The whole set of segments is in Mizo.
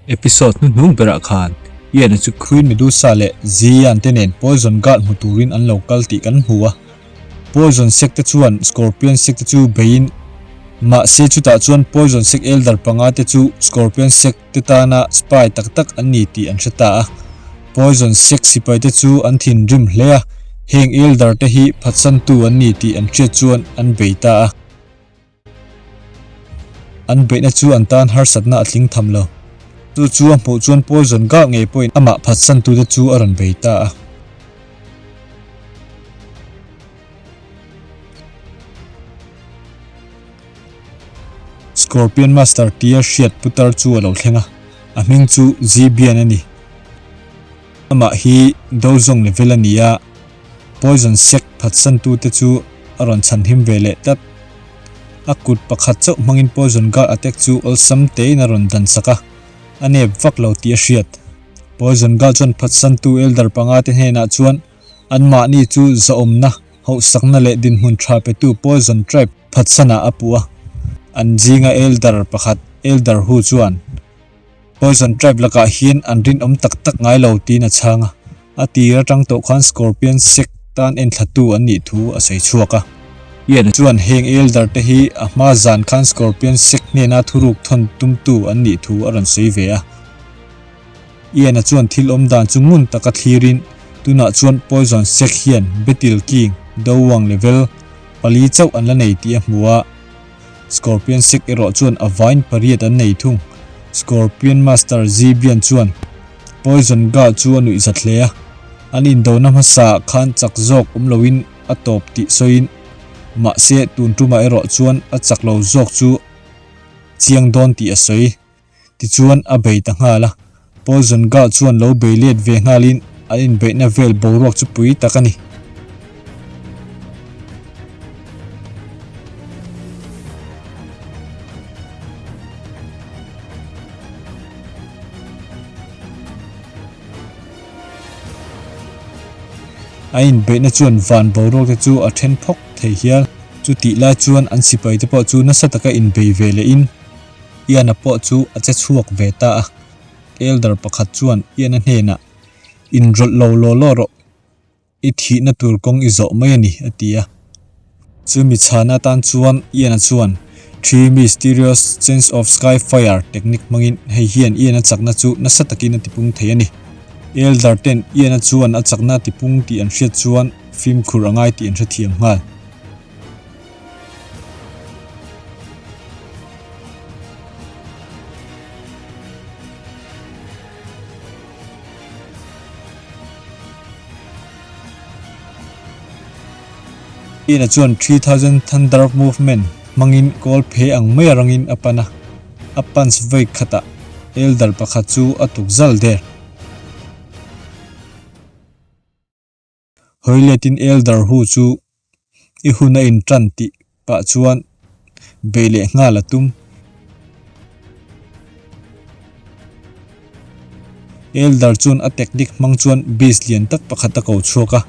Episode hnuhnung berah khan Ian-a chu Queen Medusa leh Zian te nen Poison Guard hmu turin an lo kal tih kan hmu a. Poison Sect te chuan Scorpion Sect te chu beiin mahse chutah chuan Poison Sect Elder panga te chu Scorpion Sect te tana spy tak tak an ni tih an hre ta a. Poison Sect sipai te chu an thinrim hle a, heng Elder te hi phatsantu an ni tih an hriat chuan an bei ta a. An beihna chu an tan harsatna a tling tham lo. Chu chu a hmuh chuan Poison Guard ngei pawhin amah phatsantute chu a rawn bei ta a. Scorpion Master tia hriat putar chu a lo thleng a, a hming chu Zibian a ni. Amah hi Dozong level a ni a, Poison Sect phatsantute chu a rawn chhanhim ve leh tlat. A kut pakhat chauh hmangin Poison Guard attack chu awlsam tein a rawn dan sak a, a nep vak lo tih a hriat. Poison Guard chuan phatsantu Elder panga te hnenah chuan anmahni chu zahawmna, hauhsakna leh dinhmun tha petu Poison Tribe phatsanah a puh a. An zinga Elder pakhat, Elder Hu chuan, Poison Tribe lakah hian an rinawm tak tak ngai lo tiin a chhang a, a tir atang tawh khan Scorpion Sect tan enthlatu an nih thu a sawi chhuak a. Ian chuan heng Elder te hi a hma zan khan Scorpion Sect hnena thuruk thawn tumtu an nih thu a rawn sawi ve a. Ian-a chuan thil awm dan chu ngun taka thlirin tunah chuan Poison Sect hian Battle King Dowang level pali chauh an la nei tih a hmu a. Scorpion Sect erawh chuan a vain pariat an nei thung. Scorpion Master Zibian chuan Poison Guard chu a nuihzat hle a, an indona hmasa ah khan chak zawk awm loin a tawp tih sawiin, mahse tun tumah erawh chuan a chak lo zawk chu chiang dawn tih a sawi. Tichuan a bei ta nghal a, Poison Guard chuan lo bei let ve nghalin an inbeihna vel boruak chu pui tak a ni. A inbeihna chuan van boruak te chu a then phawk thei hial. Chutih lai chuan an sipai te pawh chu nasa taka inbei ve lehin Ian-a pawh chu a che chhuak ve ta a. Elder pakhat chuan Ian-a hnenah, Inrawlh lo law law rawh, i thihna tur kawng i zawh mai a ni, a ti a. Chumi chhana atan chuan Ian-a chuan Three Mysterious Chains of Sky Fire technique hmangin hei hian Ian-a chakna chu nasa takin a tipung thei a ni. Elder ten Ian-a chuan a chakna a tipung tih an hriat chuan fimkhur a ngai tih an hrethiam nghal. Ina chuan 3000 Thunder Movement hmangin kawl phe ang mai a rangin a pan a, a punch vawi khatah Elder pakhat chu a tuk zal der. Hawi letin Elder Hu chu i hun a intan tih pah chuan bei leh nghal a tum. Elder chuan a technique hmang chuan beast lian tak pakhat a ko chhuak a.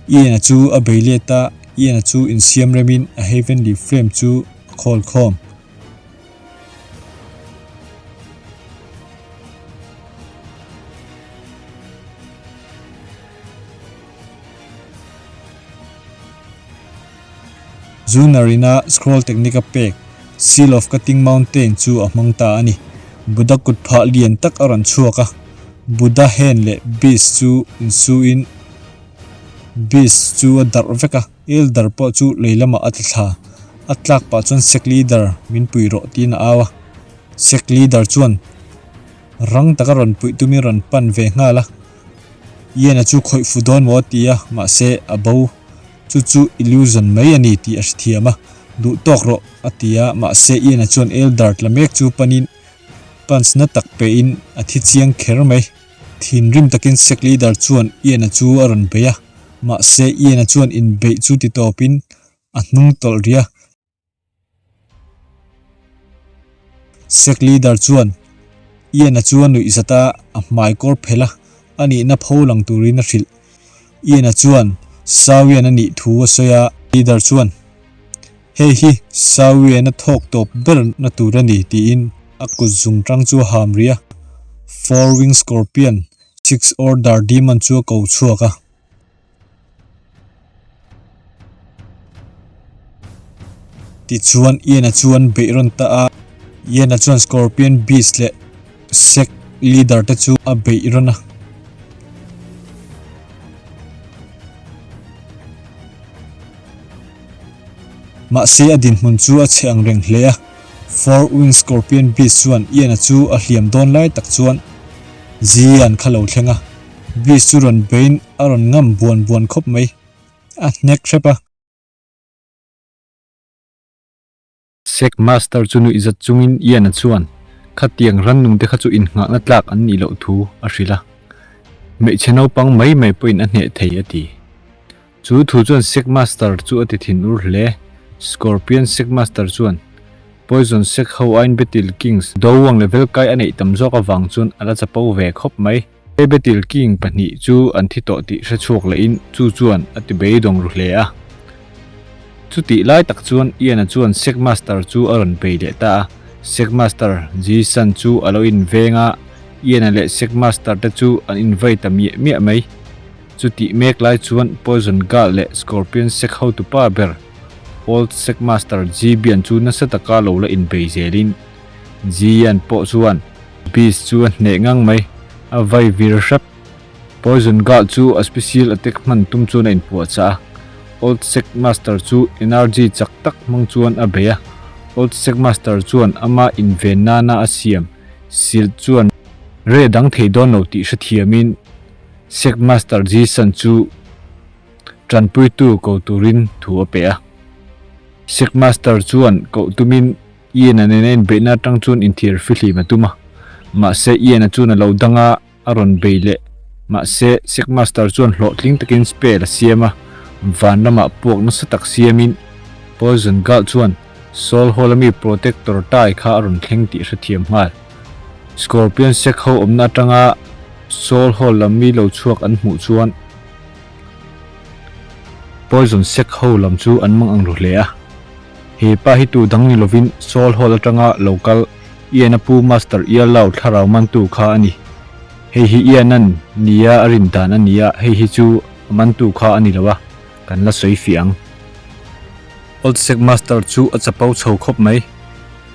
Ian-a chu a bei let a, Ian-a chu insiam remin a Heavenly Flame chu a khawl khawm. Zunar-ina scroll technique a pek, Seal of Cutting Mountain chu a hmang ta a ni. Buddha kut phah lian tak a rawn chhuak a, Buddha hand leh beast chu insuin beast chu a darh vek a, Elder pawh chu lei lamah a tla thla. A tlak pah chuan Sect Leader min pui rawh tiin a au a. Sect Leader chuan rang taka rawn puih tumin rawn pan ve nghal a. Ian-a chu khawih fu dawn maw a ti a, mahse a bo. Chu chu illusion mai a ni tih a hrethiam a, duh tawk rawh a ti a, mahse Ian-a chuan Elder tla mek chu panin punch na tak pehin a thi chiang kher mai. Thinrim takin sect leader chuan Ian-a chu a rawn bei a, mahse Ian-a chuan inbeih chu ti tawpin a hnung tawlh rih a. Sect leader chuan Ian-a chu a nuih zat a, a hmai kawr phelh a, a nihna pho lang turin a hrilh. Ian-a chuan Sawian a nih thu a sawi a, leader chuan, Hei hi Sawian a thawk tawp ber na tur a ni, tiin a kut zung tang chu a ham rih a. Four Wing Scorpion, Six Order Demon chu a ko chhuak a. Tichuan Ian-a chu an beih rawn ta a, Ian-a chuan Scorpion Beast leh Sect Leader te chu a beih rawn a. Mahse a dinhmun chu a chhe ang reng hle a, Four Wing Scorpion Beast chuan Ian-a chu a hliam dawn lai tak chuan Zian kha lo thleng a, Beast chu rawn beiin a rawn ngam buan buan khawp mai, a hnek hrep a. Sek Master chu nuihzat chungin Ian-a chuan khatiang rannung te kha chu innghahna tlak an nih loh thu a hrilh a, hmeichhe naupang mai mai pawhin a hneh thei a ti. Chu thu chuan Sek Master chu a ti thin ur hle. Scorpion Sek Master chuan Poison Sek ho aiin Battle Kings do ang level kai a neih tam zawk avang chuan a la chapo ve khawp mai. He Battle King pahnih chu an thi tawh tih hre chhuak lehin chu chuan a ti beidawng ru hle a. Chutih lai tak chuan Ian-a chuan Sek Master chu a rawn bei leh ta a. Sek Master Ji San chu a lo inveng a, Ian-a leh Sek Master te chu an invei ta miah miah mai. Chutih mek lai chuan Poison Girl leh Scorpion Sek hotupa ber Old Sek Master Ji Bian chu nasa taka lo la inbei zelin Ji Yan pawh chuan Beast chu a hneh ngang mai, a vai vir hrep. Poison Girl chu a special attack hman tum chuan a inpuahchah a, Old Sect Master chu energy chak tak hmang chuan a bei a. Old Sect Master chuan ama inven nana a siam shield chuan re dang thei dawn lo tih hrethiamin Sect Master Ji San chu tanpuitu ko turin thu a pe a. Sect Master chuan koh tumin Ian-a nena inbeihna atang chuan inthiar fihlim a tum a, mahse Ian-a chuan a lo dang a, a rawn bei leh. Mahse, Sek Master chuan hlawhtling takin spell a siam a, van lamah puak nasa tak siamin Poison Girl chuan Soul Hall-a mi Protector Tai kha a rawn thleng tih hrethiam nghal. Scorpion Sek ho awmna atanga Soul Hall lam mi lo chhuak an hmuh chuan Poison Sek ho lam chu an mang ang ru hle a. He pa hi tu dang ni lovin Soul Hall atanga lo kal Ian-a pu Master Iarlau thlarau mantu kha a ni. Hei hi Ian-a'n nia a rin dan a ni a, hei hi chu a mantu kha a ni lo a, kan la sawi fiah ang. Old Sek Master chu a chapo chho khawp mai.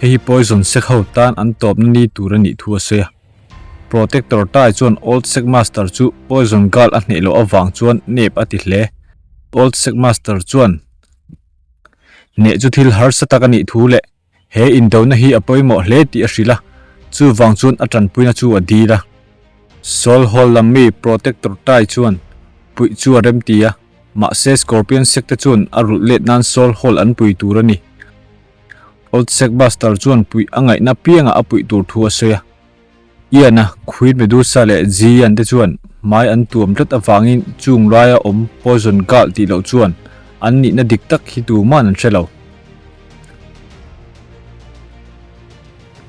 Hei hi Poison Sek ho tan an tawpna ni tur a nih thu a sawi a. Protector Tai chuan Old Sek Master chu Poison Girl a hneh loh avang chuan nep a ti hle. Old Sek Master chuan. Hneh chu thil harsa tak a nih thu leh he indona hi a pawimawh hle tih a hrilh a, chuvang chuan a tanpuina chu a dil a. Soul Hall lam mi Protector Tai chuan puih chu a remti a, mahse Scorpion Sect te chuan a rulh let nan Soul Hall an pui tur a ni. Old Sect Buster chuan puih a ngaihna piangah a puih tur thu a sawi a. Ian-a, Queen Medusa leh Ji-an te chuan hmai an tuam tlat avangin chung laia awm Poison Girl tih loh chuan an nihna dik tak hi tuman an hre lo.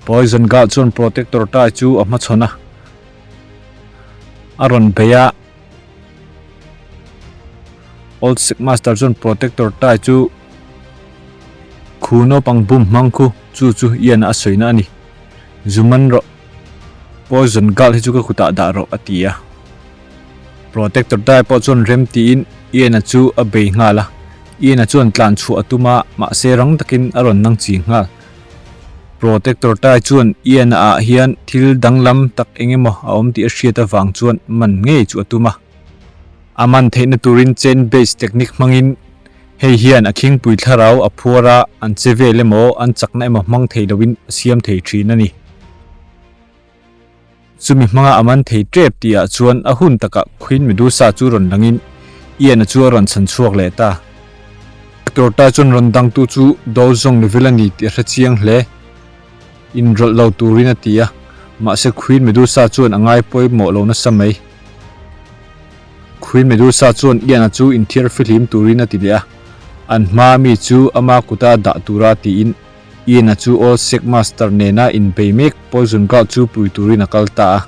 Poison Girl chuan Protector Tai chu a hmachhawn a, a rawn bei a. Old Sick Master chuan Protector Tai chu khu naupang bum hmang khu chu chu Ian-a a sawina a ni. Zu man rawh. Poison girl hi chu ka kutah dah rawh a ti a. Protector dai pawh chuan rem tiin Ian-a chu a bei nghal a. Ian-a chuan tlan chhuah a tum a, mahse rang takin a rawn nang chi nghal. Protector tai chuan Ian-a ah hian thil danglam tak eng emaw a awm tih a hriat avang chuan man ngei chu a tum a. A man theihna turin chain base technique hmangin Hei hian a khingpui thlarau a phuar a, an che vel emaw, an chakna emaw hmang thei loin a siam thei thin a ni. Chumi hmanga a man thei tep tihah chuan a hun takah Queen Medusa chu rawn langin Ian-a chu a rawn chhan chhuak leh ta. Doctor chuan rawn dangtu chu Dawlzawng level a ni tih a hre chiang hle. Inrawlh lo turin a ti a, mahse Queen Medusa chuan a ngai pawimawh lo nasa mai. Queen Medusa chuan Ian-a chu inthiar fihlim turin a ti leh a, an hmaa mi chu ama kuta dah tura tiin Ian-a chu Old Sek Master nena inbei mek Poison Girl chu pui turin a kal ta a.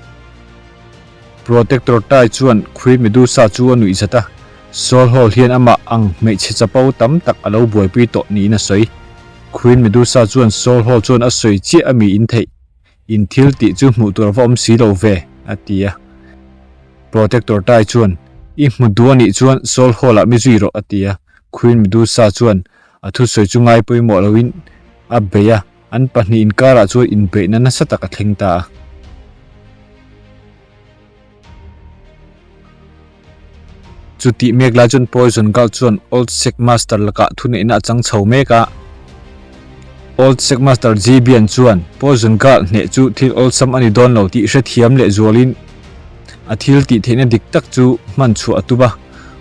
Protector Tai chuan Queen Medusa chu a nuih zat a, Soul Hall hian amah ang hmeichhe chapo tam tak a lo buaipui tawh niin a sawi. Queen Medusa chuan Soul Hall chuan a sawi chiah a mi in theih. In thil tih chu hmuh tur a va awm si lo ve, a ti a. Protector Tai chuan, I hmu duh a nih chuan Soul Hall-ah mi zui rawh, a ti a. Queen Medusa chuan a thusawi chu ngai pawimawh loin a bei a, an pahnih inkarah chuan inbeihna nasa tak a thleng ta a. Chutih mek lai chuan Poison Gulch chuan Old Sect Master lakah thuneihna a chang chho mek a. Old Sect Master Zibian chuan Poison Gulch hneh chu thil awlsam a ni dawn lo tih hrethiam leh zualin a thil tih theihna dik tak chu hman chhuah a tum a.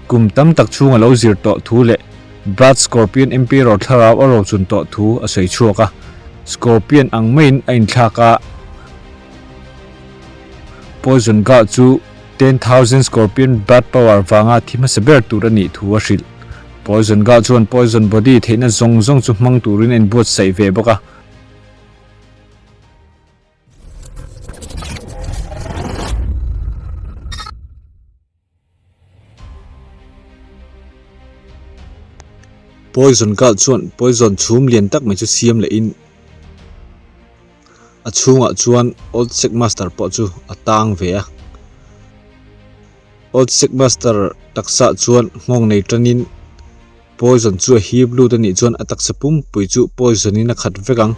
Kum tam tak chhung a lo zir tawh thu leh Blood Scorpion Emperor thlarau a rochun tawh thu a sawi chhuak a. Scorpion ang maiin a inthlak a. Poison Gulch chu 10,000 Scorpion Blood Power vanga thi hmasa ber tur a nih thu a hrilh. Poison Gulch chuan Poison Body theihna zawng zawng chu hmang turin a inbuatsaih ve bawk a. Poison Gulch chuan poison chhum lian tak mai chu siam lehin a chhungah chuan Old Sect Master pawh chu a tang ve a. Old Sect Master taksa chuan nghawng nei tanin Poison chu a hip lut a nih chuan a taksa pumpui chu poison in a khat vek ang.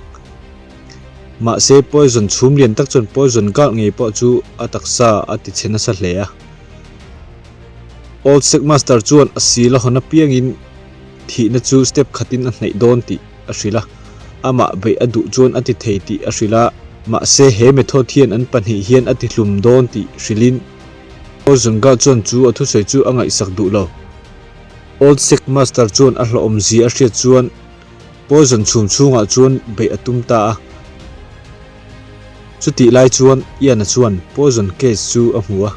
Mahse poison chhum lian tak chuan poison galh ngei pawh chu a taksa a ti chhe nasa hle a. Old Sect Master chuan a sil a hawn apiangin thihna chu step khatin a hnaih dawn tih a hrilh a. Amah beih a duh chuan a ti thei tih a hrilh a. Mahse he method hian an pahnih hian a ti hlum dawn tih hrilhin Poison galh chuan chu a thusawi chu a ngaihsak duh lo. Old Sect Master chuan a hlawhawm zia a hriat chuan Poison chhum chhungah chuan beih a tum ta a. Chutih lai chuan Ian-a chuan Poison case chu a hmu a.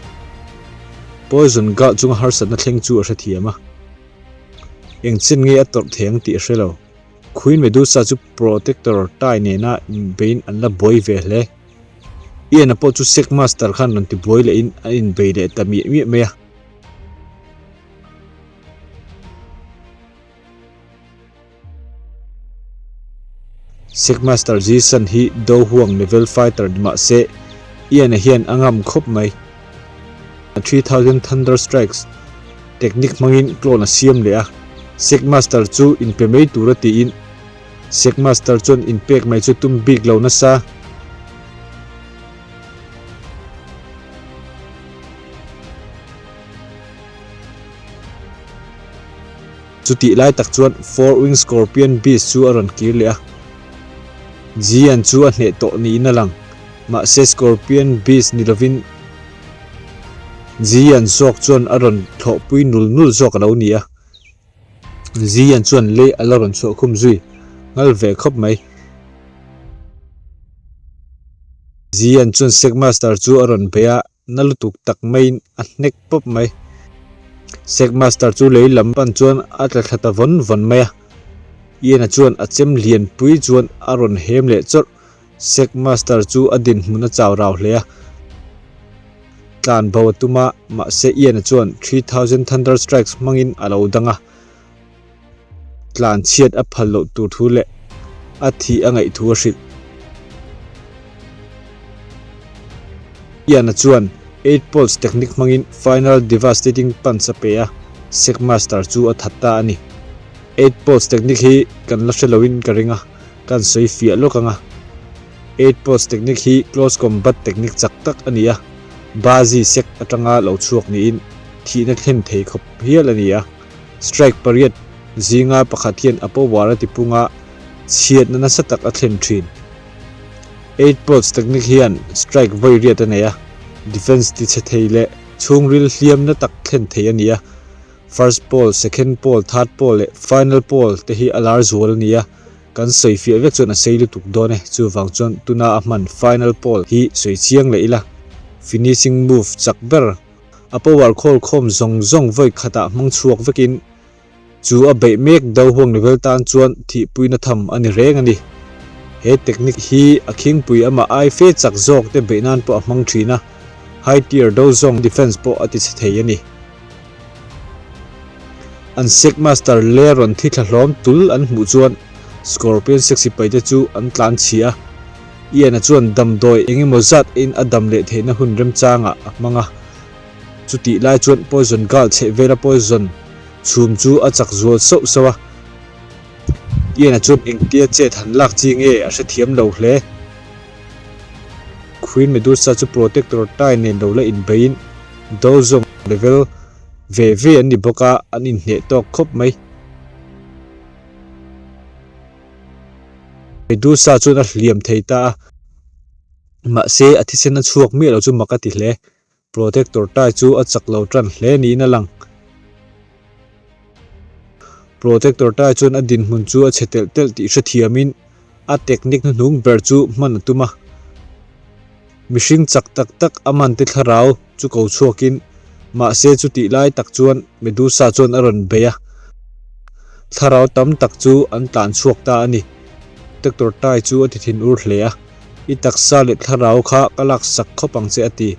Poison gah chunga harsatna thleng chu a hrethiam a. Eng chen nge a tawrh thei ang tih a hre lo. Queen Medusa chu Protector Tai nena inbeiin an la buai ve hle. Ian-a pawh chu Sect Master khan rawn tibuai lehin an inbei leh ta miah miah mai a. Sect Master Jason hi Do Huang level fighter ni mah se Ian-a hian a ngam khawp mai. 3000 Thunder Strikes technique hmangin clone a siam leh a, Sect Master chu inpe mai tura tiin Sect Master chuan inpek mai chu tum bik lo nasa. Chutih lai tak chuan Four Wing Scorpion Beast chu a rawn kir leh a. Jian chu a hneh tawh niin a lang. Mahse Scorpion Beast ni lovin Jian zawk chuan a rawn thlawhpui nul nul zawk a lo ni a. Jian chuan lei a la rawn chhuah khum zui nghal ve khawp mai. Jian chuan Sect Master chu a rawn bei a. Na lutuk tak maiin a hnek pawp mai. Sect Master chu lei lam pan chuan a tla thla ta vawn vawn mai a. Ian-a chuan a chem lian pui chuan a rawn hem leh chawrh. Sect Master chu a dinhmun a chau rau hle a. Tlan bo a tum a, mahse Ian-a chuan 3000 Thunder Strikes hmangin a lo dang a. Tlan chhiat a phal loh tur thu leh a thih a ngaih thu a hrilh. Ian-a chuan Eight Poles technique hmangin Final Devastating Punch a pe a, Sect Master chu a that ta a ni. Eight Poles technique hi kan la hre loin ka ring a, kan sawi fiah lawk ang a. Eight Poles technique hi close combat technique chak tak a ni a, Bazi sect atanga lo chhuak niin thihna thlen thei khawp hial a ni a. Strike pariat zinga pakhat hian a power a tipung a, chhiatna nasa tak a thlen thin. Eight Pots technique hian strike vawi riat a nei a, defence tichhe thei leh chhungril hliamna tak thlen thei a ni a. First pole, second pole, third pole leh final pole te hi a lar zual a ni a, kan sawi fiah vek chuan a sei lutuk dawn e. Chuvang chuan tuna a hman final pole hi sawi chiang leh ila, finishing move chak ber A power khawl khawm zawng zawng vawi khatah hmang chhuak vekin chu a beih mek do huang level tan chuan thihpuina tham a ni reng a ni. He technique hi a khingpui amah ai fe chak zawk te beih nan pawh a hmang thin a, high tier do zawng defense pawh a ti chhe thei a ni. An Sect Master le rawn thi thla hlawm tul an hmuh chuan Scorpion Sect sipai te chu an tlan chhia a. Ian-a chuan damdawi eng emaw zat eiin a dam leh theihna hun remchangah a hmang a. Chutih lai chuan Poison Girl chhehvela poison chhum chu a chak zual sauh sauh a. Ian-a chuan engtia chet han lak chi nge a hrethiam lo hle. Queen Medusa chu Protector Tai nen lo la inbeiin Dozong level ve ve an ni bawk a, an inhneh tawk khawp mai. Medusa chuan a hliam thei ta a, mahse a thisen a chhuak miah lo chu mak a ti hle. Protector tai chu a chak lo tan hle niin a lang. Protector tai chuan a dinhmun chu a chhe telh telh tih hrethiamin a technique hnuhnung ber chu hman a tum a. Mihring chak tak tak a man te thlarau chu ko chhuakin mahse chutih lai tak chuan Medusa chuan a rawn bei a. Thlarau tam tak chu an tlan chhuak ta a ni. Protector tai chu a ti thin ur hle a. I taksa leh thlarau kha ka laksak khawp ang che a ti.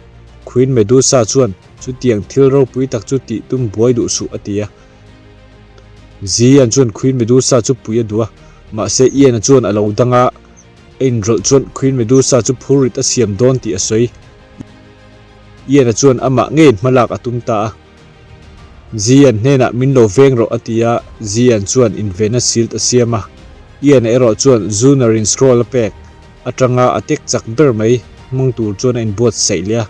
Queen Medusa chuan chutiang thil ropui tak chu tih tum buai duh suh a ti a. Zian chuan Queen Medusa chu pui a duh a, mahse Ian-a chuan a lo dang a, a inrawlh chuan Queen Medusa chu phurrit a siam dawn tih a sawi. Ian-a chuan amah ngeiin hmalak a tum ta a. Zian hnenah min lo veng rawh a ti a, Zian chuan invenna shield a siam a. Ian-a erawh chuan Zunar-in scroll a pek atanga a tek chak ber mai hmang tur chuan a inbuatsaih leh a.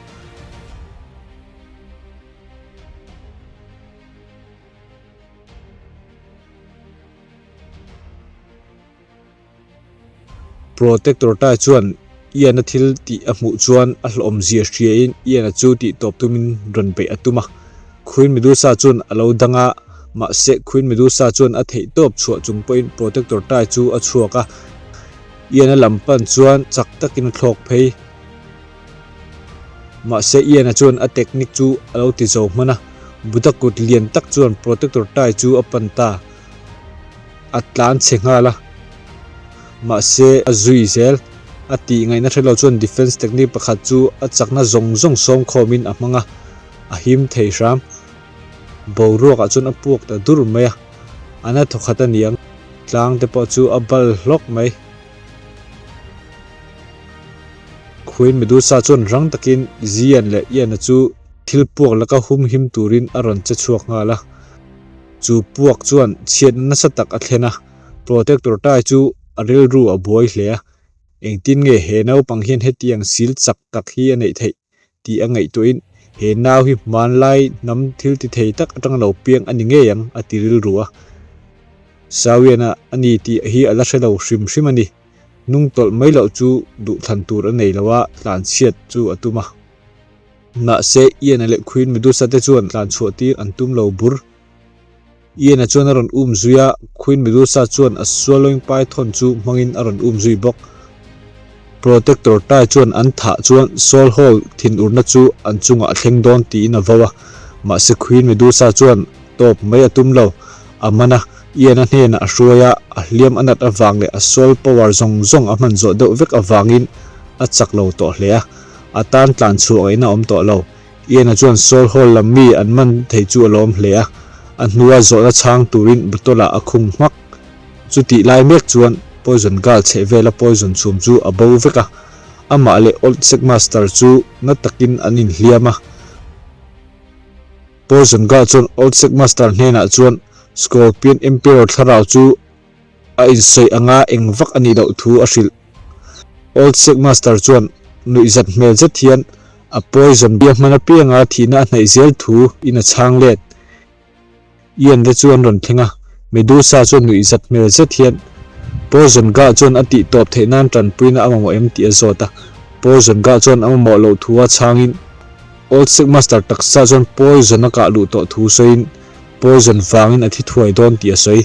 Protector Tai chuan Ian-a thil tih a hmuh chuan a hlawhawmzia hriain Ian-a chu tih tawp tumin rawn beih a tum a. Queen Medusa chuan a lo dang a, mahse Queen Medusa chuan a theih tawp chhuah chung pawhin Protector Tai chu a chhuak a. Ian-a lam pan chuan chak takin a thlawk phei. Mahse Ian-a chuan a technique chu a lo ti zo hman a, Buddha kut lian tak chuan Protector Tai chu a pan ta. A tlan chhe nghal a, mahse a zui zel. A tih ngaihna hre lo chuan defence technique pakhat chu a chakna zawng zawng sawm khawmin a hmang a, a him thei hram. Boruakah chuan a puak ta dur mai a, a na thawkhat a ni ang. Tlang te pawh chu a bal hlawk mai. Queen Medusa chuan rang takin Zian leh Ian-a chu thil puak laka humhim turin a rawn che chhuak nghal a. Chu puak chuan chhiatna nasa tak a thlen a, Protector Tai chu a rilru a buai hle a, engtin nge he naupang hian hetiang sil chak tak hi a neih theih tih a ngaihtuahin he nau hi hmanlai hnam thil ti thei tak atanga lo piang a ni ngei ang a ti rilru a. Sawiana a ni tih hi a la hre lo hrim hrim a ni. Hnung tawlh mai loh chu duhthlan tur a nei lo a, tlanchhiat chu a tum a. Mahse, Ian-a leh Queen Medusa te chuan tlanchhuah tir an tum lo bur. Ian-a chuan a rawn um zui a, Queen Medusa chuan a swallowing python chu hmangin a rawn um zui bawk. Protector Tai chuan an thah chuan Soul Hall thinurna chu an chungah a thleng dawn tiin a vo a. Mahse Queen Medusa chuan tawp mai a tum lo. A man a, Ian-a hnenah a hruai a, a hliam a nat avang leh a soul power zawng zawng a hman zawh deuh vek avangin a chak lo tawh hle a. A tan tlan chhuah ngaihna awm tawh lo. Ian-a chuan Soul Hall lam mi an man thei chu a lawm hle a, a hnua zawhna chhang turin bottle-ah a khung hmak. Chutih lai mek chuan Poison Girl chhehvela poison chhum chu a bo vek a, amah leh Old Sect Master chu na takin an inhliam a. Poison Girl chuan Old Sect Master hnenah chuan Scorpion Emperor thlarau chu A insawi anga eng vak a nih loh thu a hrilh. Old Sect Master chuan nuihzat hmel zet hian a poison bia hman apianga thihna a hnaih zel thu in a chhang let. Ian te chu an rawn thleng a, Medusa chuan nuihzat hmel zet hian Poison Girl chuan a tih tawp theih nan tanpuina a mamawh em tih a zawt a. Poison Girl chuan a mamawh loh thu a chhangin Old Sect Master taksa chuan poison a kah luh tawh thu sawiin poison vangin a thi thuai dawn tih a sawi.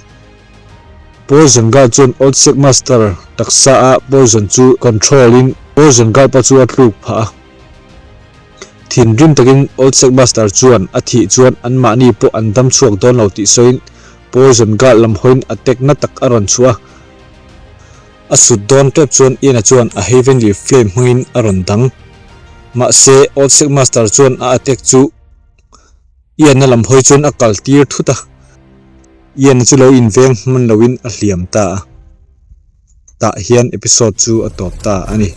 Poison Guard chuan Old Sect Master taksa a poison chu control in Poison Guard pawh chu a tluk phah a. Thinrim takin Old Sect Master chuan a thih chuan anmahni pawh an dam chhuak dawn lo tih sawiin Poison Guard lam hawiin attack na tak a rawn chhuah a. A sut dawn tep chuan Ian-a chuan a Heavenly Flame hmangin a rawn dang. Mahse Old Sect Master chuan a attack chu Ian-a lam hawi chuan a kal tir thut a, Ian-a chu lo inveng hman loin a hliam ta a. Tah hian episode chu a tawp ta a ni.